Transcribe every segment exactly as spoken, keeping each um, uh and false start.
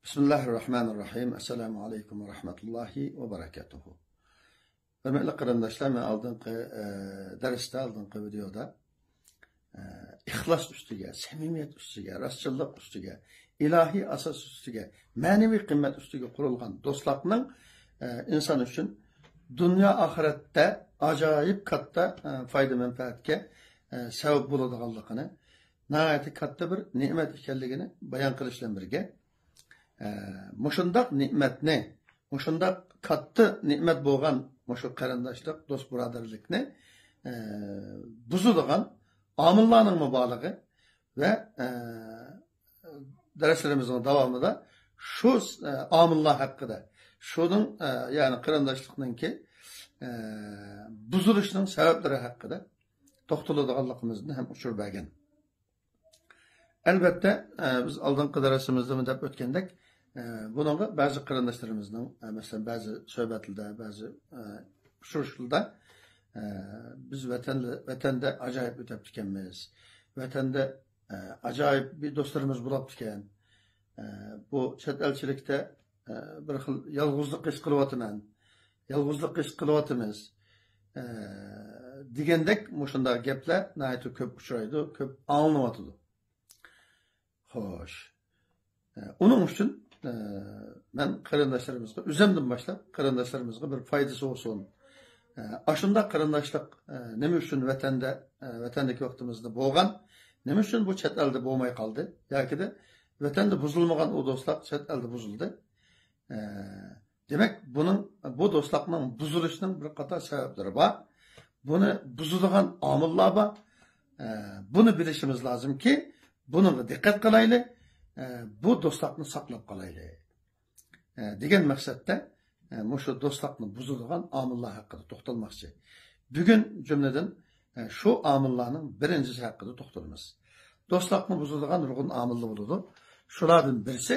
بىسمىللاھىررەھمانىررەھىم. ئەسسالامۇ ئەلەيكۇم ۋە رەھمەتۇللاھى ۋە بەرەكاتۇھۇ. ھۆرمەتلىك قېرىنداشلار، مەن ئالدىنقى، ئە، دەرستە، ئالدىنقى ۋىدېئودا، ئە، ئىخلاس ئۈستىگە، سەمىمىيەت ئۈستىگە، راستچىللىق ئۈستىگە، ئىلاھىي ئاساس ئۈستىگە، مەنىۋى قىممەت ئۈستىگە قۇرۇلغان دوستلۇقنىڭ، ئە، ئىنسان ئۈچۈن دۇنيا ئاخىرەتتە ئاجايىپ كاتتا، ئە، پايدا مەنپەئەتكە، ئە، سەۋەب بولىدىغانلىقىنى، ناھايىتى كاتتا بىر نېمەت ئىكەنلىكىنى بايان قىلىش بىلەن بىرگە، ئە، مۇشۇنداق نېمەتنى، مۇشۇنداق كاتتا نېمەت بولغان مۇشۇ قېرىنداشلىق، دوست بۇرادەرلىكنى، ئە، بۇزىدىغان ئامىللارنىڭ مۇبالىغە ۋە، ئە، دەرسلىرىمىزنىڭ داۋامىدا شۇ، ئە، ئامىللار ھەققىدە، شۇنىڭ، ئە، يەنى قېرىنداشلىقنىڭكى، ئە، بۇزۇلۇشىنىڭ سەۋەبلىرى ھەققىدە توختىلىدىغانلىقىمىزدىن ھەم ئۇچۇر بەرگەن. ئەلۋەتتە، ئە، بىز ئالدىنقى دەرسىمىزدىمۇ دەپ ئۆتكەندەك، ئە، بۇنىڭغا بەزى قېرىنداشلىرىمىزنىڭ، ئە، مەسىلەن، بەزى سۆھبەتلىرىدە، بەزى، ئە، ئۇچرىشىشلىرىدا، ئە، بىز ۋەتەندە، ۋەتەندە ئاجايىپ ئۆتەپتىكەنمىز، ۋەتەندە، ئە، ئاجايىپ بىر دوستلىرىمىز بولاپتىكەن، ئە، بۇ چەت ئەلچىلىكتە، ئە، بىر خىل يالغۇزلۇق ھېس قىلىۋاتىمەن، يالغۇزلۇق ھېس قىلىۋاتىمىز، ئە، دېگەندەك مۇشۇنداق گەپلەر ناھايىتى كۆپ ئۇچرايدۇ، كۆپ ئاڭلىنىۋاتىدۇ. خوش. ئە، ئۇنىڭ ئۈچۈن، ئە، مەن قېرىنداشلىرىمىزغا، ئۆزۈمدىن باشلاپ، قېرىنداشلىرىمىزغا بىر پايدىسى بولسۇن. ئە، ئاشۇنداق قېرىنداشلىق، ئە، نېمە ئۈچۈن ۋەتەندە، ئە، ۋەتەندىكى ۋاقتىمىزدا بولغان، نېمە ئۈچۈن بۇ چەت ئەلدە بولماي قالدى؟ ياكىدە ۋەتەندە بۇزۇلمىغان ئۇ دوستلۇق چەت ئەلدە بۇزۇلدى. ئە، دېمەك، بۇنىڭ، بۇ دوستلۇقنىڭ بۇزۇلۇشىنىڭ بىر قاتار سەۋەبلىرى بار. بۇنى بۇزىدىغان ئامىللار بار. ئە، بۇنى بىلىشىمىز لازىمكى، بۇنىڭغا دىققەت قىلايلى، ئە، بۇ دوستلۇقنى ساقلاپ قالايلى، ئە، دېگەن مەقسەتتە، ئە، مۇشۇ دوستلۇقنى بۇزىدىغان ئامىللار ھەققىدە توختالماقچى. بۈگۈن جۈملىدىن، ئە، شۇ ئامىللارنىڭ بىرىنچىسى ھەققىدە توختىلىمىز. دوستلۇقنى بۇزىدىغان نۇرغۇن ئامىللار بولىدۇ. شۇلاردىن بىرسى،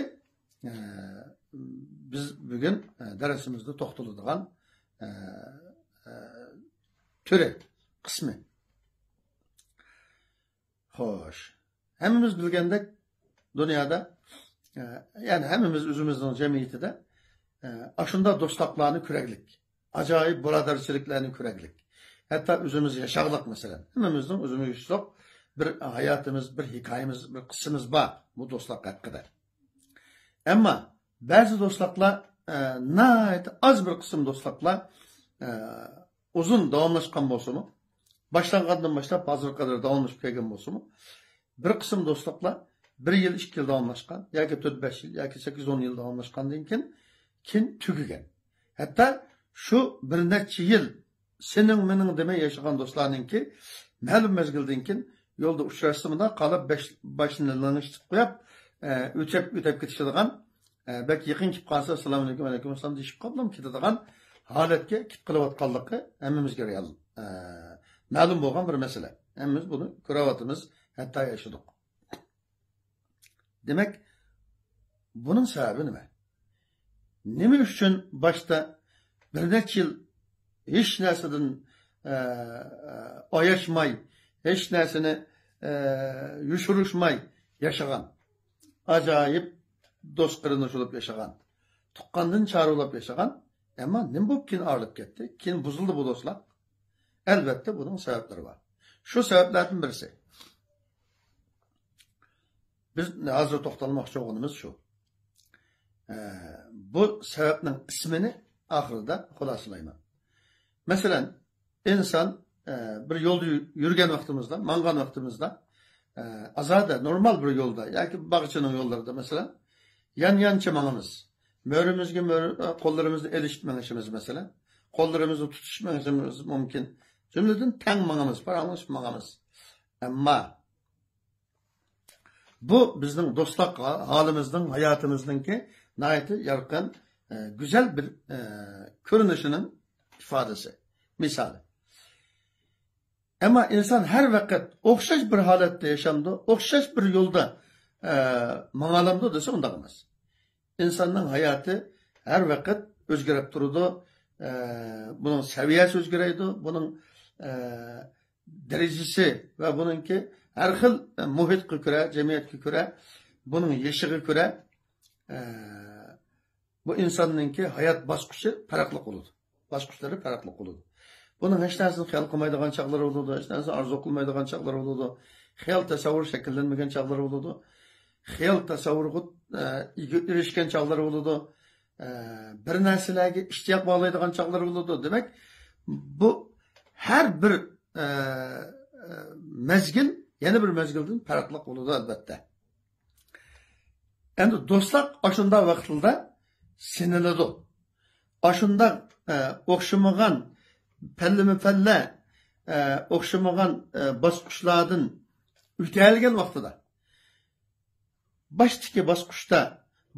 ئە، بىز بۈگۈن، ئە، دەرسىمىزدە توختىلىدىغان، ئە، ئە، تۈرى، قىسمى. خوش. ھەممىمىز بىلگەندەك، دۇنيادا، ئە، يەنى ھەممىمىز ئۆزىمىزنىڭ جەمئىيىتىدە، ئە، ئاشۇنداق دوستلۇقلارنى كۆرەگلىك، ئاجايىپ بۇرادەرچىلىكلەرنى كۆرەگلىك. ھەتتا ئۆزىمىز ياشاغلىق، مەسىلەن. ھەممىمىزنىڭ ئۆزىمىزگە خۇسۇسلۇق بىر ھاياتىمىز، بىر ھېكايىمىز، بىر قىسسىمىز بار بۇ دوستلۇق ھەققىدە. ئەمما بەزى دوستلۇقلار، ئە، ناھايىتى ئاز بىر قىسىم دوستلۇقلار، ئە، ئۇزۇن داۋاملاشقان بولسىمۇ، باشلانغاندىن باشلاپ ھازىرغا قەدەر داۋاملىشىپ كەلگەن بولسىمۇ، بىر قىسىم دوستلۇقلار بىر يىل، ئىككى يىل داۋاملاشقان، ياكى تۆت، بەش يىل، ياكى سەككىز، ئون يىل داۋاملاشقاندىن كېيىن، كېيىن تۈگىگەن. ھەتتا شۇ بىر نەچچە يىل سېنىڭ مېنىڭ دېمەي ياشىغان دوستلارنىڭكى مەلۇم مەزگىلدىن كېيىن يولدا ئۇچراشسىمۇ قالاپ بەش-، باشىنى لىڭشىتىپ قويۇپ، ئە، ئۆتۈپ، ئۆتۈپ كېتىشىدىغان، ئە، بەك يېقىن كېلىپ قالسا، «ئەسسالامۇئەلەيكۇم، ۋەئەلەيكۇم ئەسسالام» دېيىشىپ قاپلا كېتىدىغان ھالەتكە كېلىپ قېلىۋاتقانلىقى ھەممىمىزگە رېئال، ئە، مەلۇم بولغان بىر مەسىلە. ھەممىمىز بۇنى كۆرۈۋاتىمىز، ھەتتا ياشىدۇق. دېمەك، بۇنىڭ سەۋەبى نېمە؟ نېمە ئۈچۈن باشتا بىر نەچچە يىل ھېچ نەرسىدىن، ئە، ئاياشماي، ھېچ نەرسىنى، ئە، يوشۇرۇشماي ياشىغان، ئاجايىپ دوست قېرىنداش بولۇپ ياشىغان، تۇغقاندىن چارە بولۇپ ياشىغان، ئەمما نېمە بولۇپ كېيىن ئايرىلىپ كەتتى، كېيىن بۇزۇلدى بۇ دوستلۇق؟ ئەلۋەتتە، بۇنىڭ سەۋەبلىرى بار. شۇ سەۋەبلەردىن بىرسى، بىز ھازىر توختالماقچى بولغىنىمىز شۇ. ئە، بۇ سەۋەبنىڭ ئىسمىنى ئاخىرىدا خۇلاسىلايمەن. مەسىلەن، ئىنسان، ئە، بىر يولدا يۈ-، يۈرگەن ۋاقتىمىزدا، ماڭغان ۋاقتىمىزدا، ئە، ئازادە، نورمال بىر يولدا ياكى باغچىنىڭ يوللىرىدا، مەسىلەن، يان-يانچە ماڭىمىز. مۈرىمىزگە مۈرە-، قوللىرىمىزنى ئېلىشىپ مېڭىشىمىز، مەسىلەن. قوللىرىمىزنى تۇتۇشۇپ مېڭىشىمىز مۇمكىن. جۈملىدىن تەڭ ماڭىمىز، پاراڭلىشىپ ماڭىمىز. ئەمما بۇ بىزنىڭ دوستلۇق ھا-، ھالىمىزنىڭ، ھاياتىمىزنىڭكى ناھايىتى يارقىن، ئە، گۈزەل بىر، ئە، كۆرۈنۈشىنىڭ ئىپادىسى، مىسالى. ئەمما ئىنسان ھەر ۋاقىت ئوخشاش بىر ھالەتتە ياشامدۇ، ئوخشاش بىر يولدا، ئە، ماڭالامدۇ دېسە، ئۇنداق ئەمەس. ئىنساننىڭ ھاياتى ھەر ۋاقىت ئۆزگىرىپ تۇرىدۇ. ئە، بۇنىڭ سەۋىيەسى ئۆزگىرەيدۇ، بۇنىڭ، ئە، دەرىجىسى ۋە بۇنىڭكى ھەر خىل مۇھىتقا كۆرە، جەمئىيەتكە كۆرە، بۇنىڭ يېشىغا كۆرە، ئە، بۇ ئىنساننىڭكى ھايات باسقۇچى پەرقلىق بولىدۇ. باسقۇچلىرى پەرقلىق بولىدۇ. بۇنىڭ ھېچ نەرسىنى خىيال قىلمايدىغان چاغلىرى بولىدۇ، ھېچ نەرسىنى ئارزۇ قىلمايدىغان چاغلىرى بولىدۇ، خىيال تەسەۋۋۇر شەكىللەنمىگەن چاغلىرى بولىدۇ، خىيال تەسەۋۋۇرغا، ئە، ئېرىشكەن چاغلىرى بولىدۇ، ئە، بىر نەرسىلەرگە ئىشتىياق باغلايدىغان چاغلىرى بولىدۇ. دېمەك، بۇ ھەر بىر، ئە، ئە، مەزگىل يەنە بىر مەزگىلدىن پەرقلىق بولىدۇ، ئەلۋەتتە. ئەمدى دوستلۇق ئاشۇنداق ۋاقىتلاردا سىنىلىدۇ. ئاشۇنداق، ئە، ئوخشىمىغان، پەللىمۇ پەللە، ئە، ئوخشىمىغان، ئە، باسقۇچلاردىن ئۆتەلىگەن ۋاقتىدا، باشتىكى باسقۇچتا،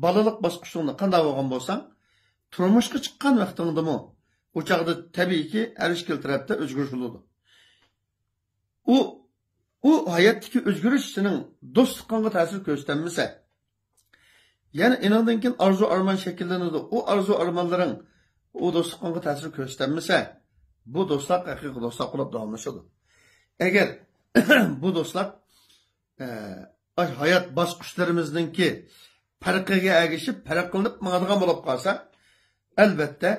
بالىلىق باسقۇچۇڭدا قانداق بولغان بولساڭ، تۇرمۇشقا چىققان ۋاقتىڭدىمۇ ئۇ چاغدا تەبىئىيكى ھەر ئىككىلا تەرەپتە ئۆزگىرىش بولىدۇ. ئۇ، ئۇ ھاياتتىكى ئۆزگىرىش سېنىڭ دوستلۇقۇڭغا تەسىر كۆرسىتەلمىسە، يەنە ئېنىڭدىن كېيىن ئارزۇ ئارمان شەكىللىنىدۇ. ئۇ ئارزۇ ئارمانلىرىڭ ئۇ دوستلۇقۇڭغا تەسىر كۆرسىتەلمىسە، بۇ دوستلۇق ھەقىقىي دوستلۇق بولۇپ داۋاملىشىدۇ. ئەگەر بۇ دوستلۇق، ئە، ھايات باسقۇچلىرىمىزنىڭكى پەرقىگە ئەگىشىپ پەرقلىنىپ ماڭىدىغان بولۇپ قالسا، ئەلۋەتتە،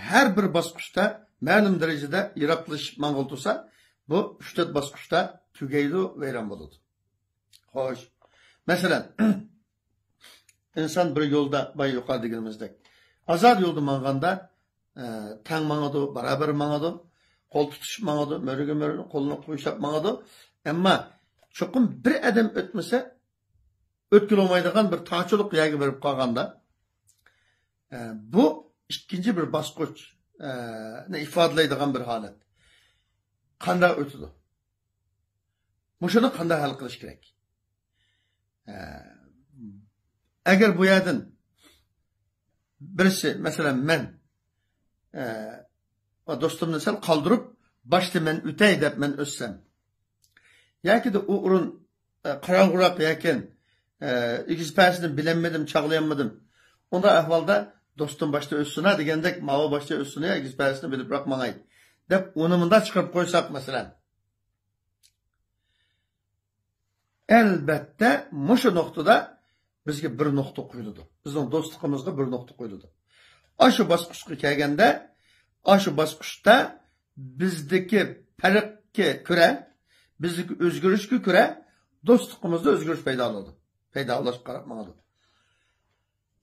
ھەر بىر باسقۇچتا مەلۇم دەرىجىدە يىراقلىشىپ ماڭغىلى تۇرسا، بۇ ئۈچ تۆت باسقۇچتا تۈگەيدۇ، ۋەيران بولىدۇ. خوش. مەسىلەن، ئىنسان بىر يولدا، بايا يۇقىرىدا دېگىنىمىزدەك، ئازاد يولدا ماڭغاندا، ئە، تەڭ ماڭىدۇ، باراۋەر ماڭىدۇ، قول تۇتۇشۇپ ماڭىدۇ، مۈرىگە مۈرە، قولىنى قويۇشاپ ماڭىدۇ. ئەمما چوقۇم بىر ئادەم ئۆتمىسە، ئۆتكىلى بولمايدىغان بىر تاچىلىق يەرگە بېرىپ قالغاندا، ئە، بۇ ئىككىنچى بىر باسقۇچ، ئە، نى ئىپادىلەيدىغان بىر ھالەت. قانداق ئۆتىدۇ؟ مۇشۇنى قانداق ھەل قىلىش كېرەك؟ ئە، ئەگەر بۇ يەردىن بىرسى، مەسىلەن، مەن، ئە، دوستۇمنى سەل قالدۇرۇپ، باشتا مەن ئۆتەي دەپ مەن ئۆتسەم، ياكىدا ئۇ ئورۇن، ئە، قاراڭغۇراق ياكى، ئە، ئېگىز پەسىنى بىلەلمىدىم، چاغلىيالمىدىم، ئۇنداق ئەھۋالدا دوستۇم باشتا ئۆتسۇنا دېگەندەك، ماۋۇ باشتا ئۆتسۇنا، ئېگىز پەسىنى بىلىپراق ماڭاي دەپ، ئۇنى مۇنداق چىقىرىپ قويساق، مەسىلەن، ئەلۋەتتە، مۇشۇ نۇقتىدا بىزگە بىر نۇقتا قويۇلىدۇ. بىزنىڭ دوستلۇقىمىزغا بىر نۇقتا قويۇلىدۇ. ئاشۇ باسقۇچقا كەلگەندە، ئاشۇ باسقۇچتا بىزدىكى پەرقكە كۆرە، بىزدىكى ئۆزگىرىشكە كۆرە دوستلۇقىمىزدا ئۆزگىرىش پەيدا بولىدۇ. پەيدا بولۇشقا قاراپ ماڭىدۇ.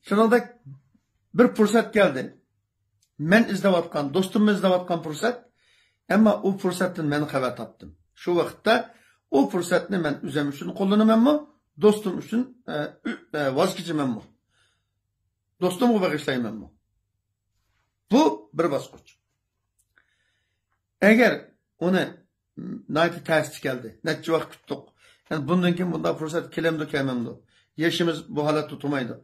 شۇنىڭدەك بىر پۇرسەت كەلدى. مەن ئىزدەۋاتقان، دوستۇممۇ ئىزدەۋاتقان پۇرسەت. ئەمما ئۇ پۇرسەتتىن مەن خەۋەر تاپتىم. شۇ ۋاقىتتا ئۇ پۇرسەتنى مەن ئۆزۈم ئۈچۈن قوللىنىمەنمۇ، دوستۇم ئۈچۈن، ئە، ئۈ-، ئە، ۋاز كېچىمەنمۇ؟ دوستۇمغا بېغىشلايمەنمۇ؟ بۇ بىر باسقۇچ. ئەگەر ئۇنى ناھايىتى تەستە كەلدى، نەچچە ۋاقىت كۈتتۇق. يەنى بۇندىن كېيىن بۇنداق پۇرسەت كېلەمدۇ، كەلمەمدۇ؟ يېشىمىز بۇ ھالەتتە تۇرمايدۇ.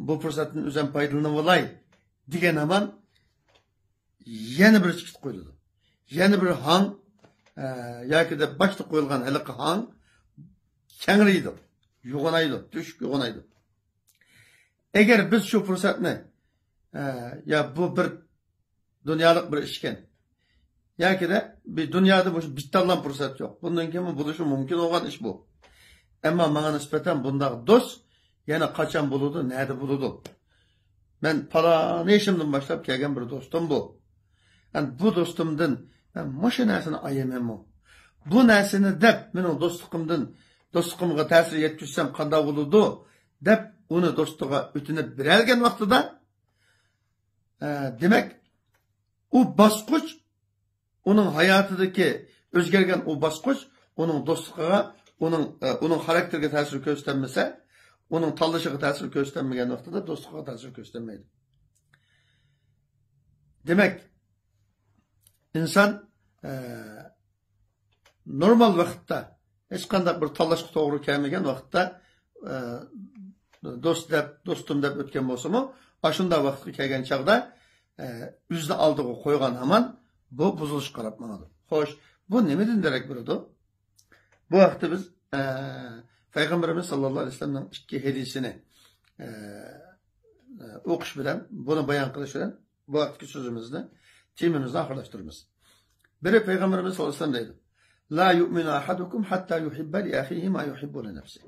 بۇ پۇرسەتتىن ئۆزۈم پايدىلىنىۋالاي دېگەن ھامان يەنە بىر چىقىت قويۇلىدۇ. يەنە بىر ھاڭ، ئە، ياكى دەپ باشتا قويۇلغان ھېلىقى ھاڭ كەڭرىيدۇ، يوغىنايدۇ، تۆشۈك يوغىنايدۇ. ئەگەر بىز شۇ پۇرسەتنى، ئە، يا بۇ بىر دۇنيالىق بىر ئىشكەن، ياكى دە بىر دۇنيادا مۇشۇ بىتتاللام پۇرسەت يوق. بۇندىن كېيىنمۇ بولۇشى مۇمكىن بولغان ئىش بۇ. ئەمما ماڭا نىسبەتەن بۇنداق دوست يەنە قاچان بولىدۇ، نەدە بولىدۇ؟ مەن پالان يېشىمدىن باشلاپ كەلگەن بىر دوستۇم بۇ. يەنى بۇ دوستۇمدىن مەن مۇشۇ نەرسىنى ئايىمەنمۇ؟ بۇ نەرسىنى دەپ مېنىڭ دوستلۇقۇمدىن، دوستلۇقۇمغا تەسىر يەتكۈزسەم قانداق بولىدۇ؟ دەپ ئۇنى دوستىغا ئۆتۈنۈپ بېرەلىگەن ۋاقتىدا، ئە، دېمەك، ئۇ باسقۇچ، ئۇنىڭ ھاياتىدىكى ئۆزگەرگەن ئۇ باسقۇچ ئۇنىڭ دوستلۇقىغا، ئۇنىڭ، ئە، ئۇنىڭ خاراكتېرىگە تەسىر كۆرسىتەلمىسە، ئۇنىڭ تاللىشىغا تەسىر كۆرسىتەلمىگەن ۋاقتىدا دوستلۇقىغا تەسىر كۆرسىتەلمەيدۇ. دېمەك، ئىنسان، ئە، نورمال ۋاقىتتا، ھېچقانداق بىر تاللاشقا توغرا كەلمىگەن ۋاقىتتا، ئە، دوست دەپ، دوستۇم دەپ ئۆتكەن بولسىمۇ، ئاشۇنداق ۋاقىتقا كەلگەن چاغدا، ئە، ئۆزىنى ئالدىغا قويغان ھامان بۇ بۇزۇلۇشقا قاراپ ماڭىدۇ. خوش، بۇ نېمىدىن دېرەك بېرىدۇ؟ بۇ ھەقتە بىز، ئە، پەيغەمبىرىمىز ساللاللاھۇ ئەلەيھى ۋەسەللەمنىڭ ئىككى ھەدىسىنى، ئە، ئە، ئوقۇش بىلەن، بۇنى بايان قىلىش بىلەن بۇ ھەقتىكى سۆزىمىزنى، تېمىمىزنى ئاخىرلاشتۇرىمىز. بىرى پەيغەمبىرىمىز ساللاللاھۇ ئەلەيھى ۋەسەللەم دەيدۇ، لا يؤمن أحدكم حتى يحب لأخيه ما يحب لنفسه.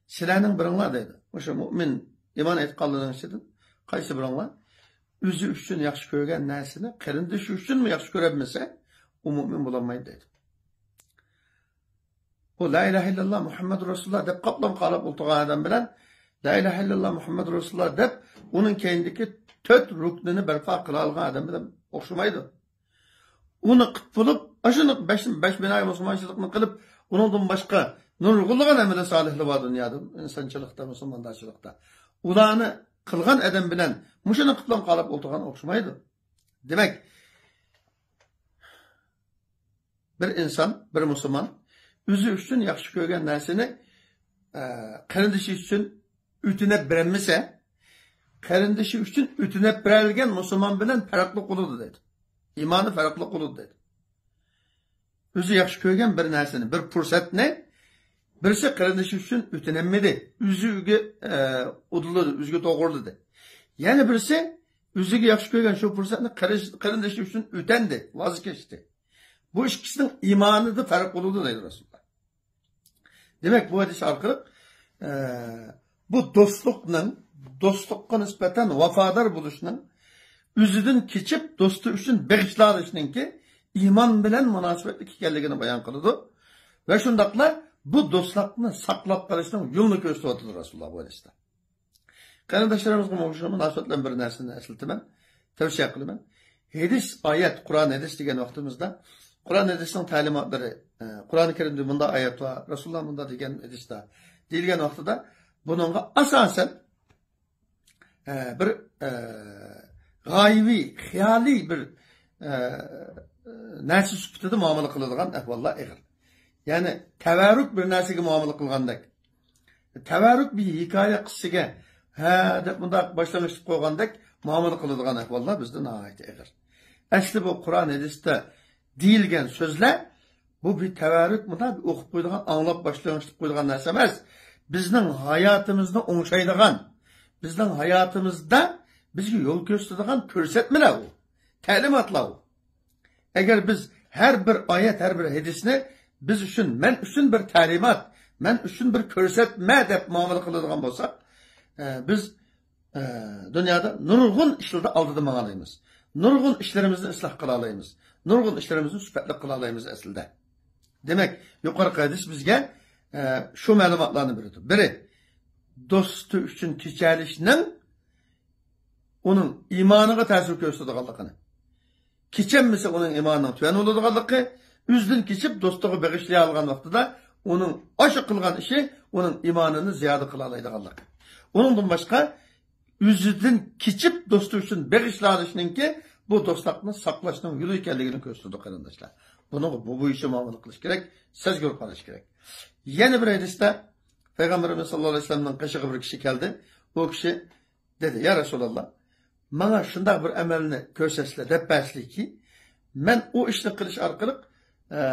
سىلەرنىڭ بىرىڭلار دەيدۇ. مۇشۇ مۆمىن ئىمان ئېيتقانلارنىڭ ئىچىدىن قايسى بىرىڭلار ئۆزى ئۈچۈن ياخشى كۆرگەن نەرسىنى قېرىندىشى ئۈچۈنمۇ ياخشى كۆرەلمىسە، ئۇ مۆمىن بولالمايدۇ دەيدۇ. بۇ لا ئىلاھە ئىللاللا مۇھەممەدۇر رەسۇلۇللا دەپ قاپلان قالاپ ئولتۇرغان ئادەم بىلەن لا ئىلاھە ئىللاللا مۇھەممەدۇر رەسۇلۇللا دەپ ئۇنىڭ كەينىدىكى تۆت رۇكنىنى بەرپا قىلالىغان ئادەم بىلەن ئوخشىمايدۇ. ئۇنى قىلىپ بولۇپ، ئاشۇنى بەش، بەش بىنايى مۇسۇلمانچىلىقنى قىلىپ، ئۇنىڭدىن باشقا نۇرغۇنلىغان ئەمەلى سالىھلار بار دۇنيادا، ئىنسانچىلىقتا، مۇسۇلماندارچىلىقتا. ئۇلارنى قىلغان ئادەم بىلەن مۇشۇنى قىلىپ قالاپ ئولتۇرغان ئوخشىمايدۇ. دېمەك، بىر ئىنسان، بىر مۇسۇلمان ئۆزى ئۈچۈن ياخشى كۆرگەن نەرسىنى، ئە، قېرىندىشى ئۈچۈن ئۆتۈنۈپ بېرەلمىسە، قېرىندىشى ئۈچۈن ئۆتۈنۈپ بېرەلىگەن مۇسۇلمان بىلەن پەرقلىق بولىدۇ دەيدۇ. ئىمانى پەرقلىق بولىدۇ دەيدۇ. ئۆزى ياخشى كۆرگەن بىر نەرسىنى، بىر پۇرسەتنى بىرسى قېرىندىشى ئۈچۈن ئۆتۈنەلمىدى. ئۆزىگە، ئە، ئۇدۇلىدى، ئۆزىگە توغرىلىدى. يەنە بىرسى ئۆزىگە ياخشى كۆرگەن شۇ پۇرسەتنى قېرىش-، قېرىندىشى ئۈچۈن ئۆتەندى، ۋاز كەچتى. بۇ ئىككىسىنىڭ ئىمانىدا پەرق بولىدۇ دەيدۇ رەسۇلۇللا. دېمەك، بۇ ھەدىس ئارقىلىق، ئە، بۇ دوستلۇقنىڭ، دوستلۇققا نىسبەتەن ۋاپادار بولۇشنىڭ، ئۆزىدىن كېچىپ دوستى ئۈچۈن بېغىشلاۋېلىشنىڭكى ئىمان بىلەن مۇناسىۋەتلىك ئىكەنلىكىنى بايان قىلىدۇ. ۋە شۇنداقلا بۇ دوستلۇقنى ساقلاپ قېلىشنىڭ يولىنى كۆرسىتىۋاتىدۇ رەسۇلۇللا بۇ ھەدىستە. قېرىنداشلىرىمىزغا مۇشۇ مۇناسىۋەت بىلەن بىر نەرسىنى ئەسلىتىمەن، تەۋسىيە قىلىمەن. ھەدىس، ئايەت، قۇرئان، ھەدىس دېگەن ۋاقتىمىزدا، قۇرئان ھەدىسنىڭ تەلىماتلىرى، ئە، قۇرئان كەرىمدە مۇنداق ئايەت بار، رەسۇلۇللا مۇنداق دېگەن ھەدىستە دېيىلگەن ۋاقتىدا، بۇنىڭغا ئاساسەن، ئە، بىر، ئە، غايىۋى، خىيالىي بىر، ئە، نەرسە سۈپىتىدە مۇئامىلە قىلىدىغان ئەھۋاللار ئېغىر. يەنى تەۋەررۈك بىر نەرسىگە مۇئامىلە قىلغاندەك، تەۋەررۈك بىر ھېكايە قىسسىگە، ھە دەپ مۇنداق باشلانغۇچ قىلىپ قويغاندەك مۇئامىلە قىلىدىغان ئەھۋاللار بىزدە ناھايىتى ئېغىر. ئەسلى بۇ قۇرئان ھەدىستە دېيىلگەن سۆزلەر، بۇ بىر تەۋەررۈك مۇنداق بىر ئوقۇپ قويىدىغان، ئاڭلاپ باشلانغۇچ قىلىپ قويىدىغان نەرسە ئەمەس. بىزنىڭ ھاياتىمىزنى ئوڭشايدىغان، بىزنىڭ ھاياتىمىزدا بىزگە يول كۆرسىتىدىغان كۆرسەتمىلەر ئۇ، تەلىماتلار ئۇ. ئەگەر بىز ھەر بىر ئايەت، ھەر بىر ھەدىسنى بىز ئۈچۈن، مەن ئۈچۈن بىر تەلىمات، مەن ئۈچۈن بىر كۆرسەتمە دەپ مۇئامىلە قىلىدىغان بولساق، ئە، بىز، ئە، دۇنيادا نۇرغۇن ئىشلاردا ئالدىدا ماڭالايمىز. نۇرغۇن ئىشلىرىمىزنى ئىسلاھ قىلالايمىز. نۇرغۇن ئىشلىرىمىزنى سۈپەتلىك قىلالايمىز ئەسلىدە. دېمەك، يۇقىرىقى ھەدىس بىزگە، ئە، شۇ مەلۇماتلارنى بېرىدۇ. بىرى، دوستى ئۈچۈن كېچەلىشنىڭ ئۇنىڭ ئىمانىغا تەسىر كۆرسىتىدىغانلىقىنى، كېچەلمىسە ئۇنىڭ ئىمانىنىڭ تۆۋەن بولىدىغانلىقى، ئۆزىدىن كېچىپ دوستىغا بېغىشلىيالىغان ۋاقتىدا ئۇنىڭ ئاشۇ قىلغان ئىشى ئۇنىڭ ئىمانىنى زىيادە قىلالايدىغانلىقى. ئۇنىڭدىن باشقا، ئۆزىدىن كېچىپ دوستى ئۈچۈن بېغىشلىۋېلىشنىڭكى بۇ دوستلۇقنى ساقلاشنىڭ يولى ئىكەنلىكىنى كۆرسىتىدۇ، قېرىنداشلار. بۇنىڭغا بۇ بويىچە مۇئامىلە قىلىش كېرەك، سەزگۈر قاراش كېرەك. يەنە بىر ھەدىستە پەيغەمبىرىمىز ساللاللاھۇ ئەلەيھى ۋەسەللەمنىڭ قېشىغا بىر كىشى كەلدى. ئۇ كىشى دېدى: يا رەسۇلاللا، ماڭا شۇنداق بىر ئەمەلنى كۆرسەتسىلە، دەپ بەرسىلىكى، مەن ئۇ ئىشنى قىلىش ئارقىلىق، ئە،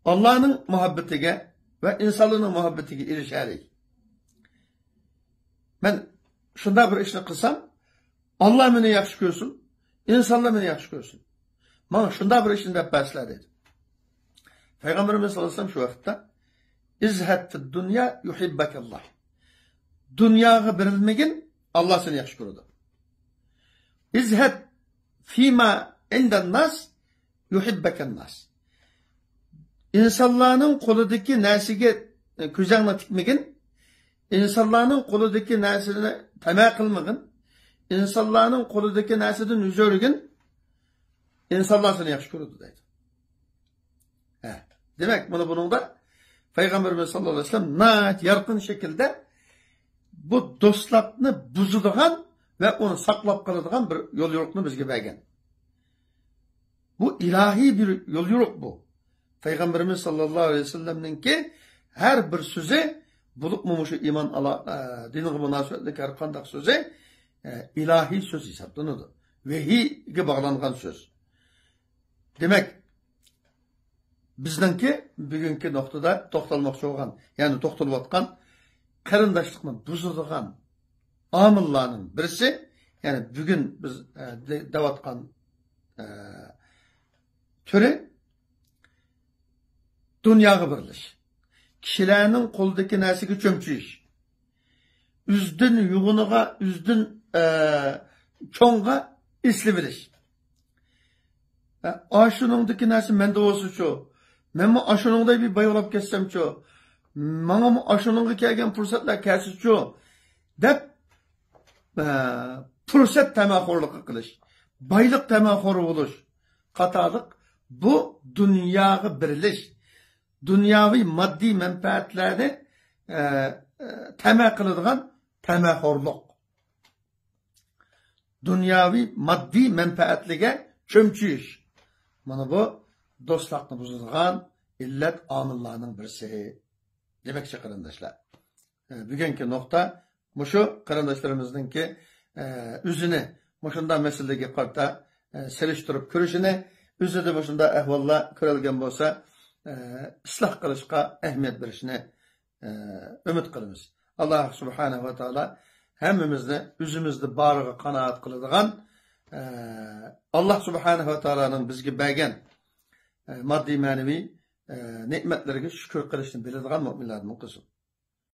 ئاللانىڭ مۇھەببىتىگە ۋە ئىنسانلارنىڭ مۇھەببىتىگە ئېرىشەلەي. مەن شۇنداق بىر ئىشنى قىلسام، ئاللا مېنى ياخشى كۆرسۇن، ئىنسانلار مېنى ياخشى كۆرسۇن. ماڭا شۇنداق بىر ئىشنى دەپ بەرسىلە، دېدى. پەيغەمبىرىمىز ساللاللاھۇ ئەلەيھى ۋەسەللەم شۇ ۋاقىتتا، ازھەد فىد دۇنيا يۇھىببەكەللا. دۇنياغا بېرىلمىگىن، ئاللا سېنى ياخشى كۆرىدۇ. ازھەد فىما ئىندەنناس يۇھىببەكەنناس. ئىنسانلارنىڭ قولىدىكى نەرسىگە، ئە، كۆزۈڭنى تىكمىگىن. ئىنسانلارنىڭ قولىدىكى نەرسىنى تەمە قىلمىغىن. ئىنسانلارنىڭ قولىدىكى نەرسىدىن يۈز ئۆرۈگىن. ئىنسانلار سېنى ياخشى كۆرىدۇ، دەيدۇ. ھە. دېمەك، مانا بۇنىڭدا پەيغەمبىرىمىز ساللاللاھۇ ئەلەيھى ۋەسەللەم ناھايىتى يارقىن شەكىلدە بۇ دوستلۇقنى بۇزىدىغان ۋە ئۇنى ساقلاپ قالىدىغان بىر يول يورۇقنى بىزگە بەرگەن. بۇ ئىلاھىي بىر يول يورۇق بۇ. پەيغەمبىرىمىز ساللاللاھۇ ئەلەيھى ۋەسەللەمنىڭكى ھەر بىر سۆزى، بولۇپمۇ مۇشۇ ئىمان ئالا-، ئە، دىنغا مۇناسىۋەتلىك ھەر قانداق سۆزى، ئە، ئىلاھىي سۆز ھېسابلىنىدۇ. ۋەھىيگە باغلانغان سۆز. دېمەك، بىزنىڭكى بۈگۈنكى نۇقتىدا توختالماقچى بولغان، يەنى توختىلىۋاتقان قېرىنداشلىقنى بۇزىدىغان ئامىللارنىڭ بىرسى، يەنى بۈگۈن بىز، ئە، دە-، دەۋاتقان، ئە، تۈرى دۇنياغا بېرىلىش. كىشىلەرنىڭ قولىدىكى نەرسىگە چۆمچىيىش. ئۆزدىن يوغىنىغا، ئۆزدىن، ئە، چوڭغا ئېسىلىۋېلىش. ئە، ئاشۇنىڭدىكى نەرسە مەندە بولسىچۇ؟ مەنمۇ ئاشۇنىڭدەك بىر باي بولاپ كەتسەمچۇ؟ ماڭىمۇ ئاشۇنىڭغا كەلگەن پۇرسەتلەر كەلسىچۇ؟ دەپ، ئە، پۇرسەت تەمەخورلۇقى قىلىش، بايلىق تەمەخورى بولۇش قاتارلىق بۇ دۇنياغا بېرىلىش، دۇنياۋى ماددىي مەنپەئەتلەرنى، ئە، ئە، تەمە قىلىدىغان تەمەخورلۇق. دۇنياۋى ماددىي مەنپەئەتلىرىگە چۆمچۈيۈش. مانا بۇ دوستلۇقنى بۇزىدىغان ئىللەت ئامىللارنىڭ بىرسى. دېمەكچى، قېرىنداشلار، ئە، بۈگۈنكى نۇقتا مۇشۇ قېرىنداشلىرىمىزنىڭكى، ئە، ئۆزىنى مۇشۇنداق مەسىلىگە قارىتا، ئە، سېلىشتۇرۇپ كۆرۈشىنى، ئۆزىدە مۇشۇنداق ئەھۋاللار كۆرۈلگەن بولسا، ئە، ئىسلاھ قىلىشقا ئەھمىيەت بېرىشىنى، ئە، ئۈمىد قىلىمىز. ئاللاھ سۇبھانەھۇ ۋە تائالا ھەممىمىزنى ئۆزىمىزدە بارىغا قانائەت قىلىدىغان، ئە، ئاللاھ سۇبھانەھۇ ۋە تائالانىڭ بىزگە بەرگەن، ئە، ماددىي مەنىۋى، ئە، نېمەتلىرىگە شۈكۈر قىلىشنى بىلىدىغان مۆمىنلەردىن قىلسۇن.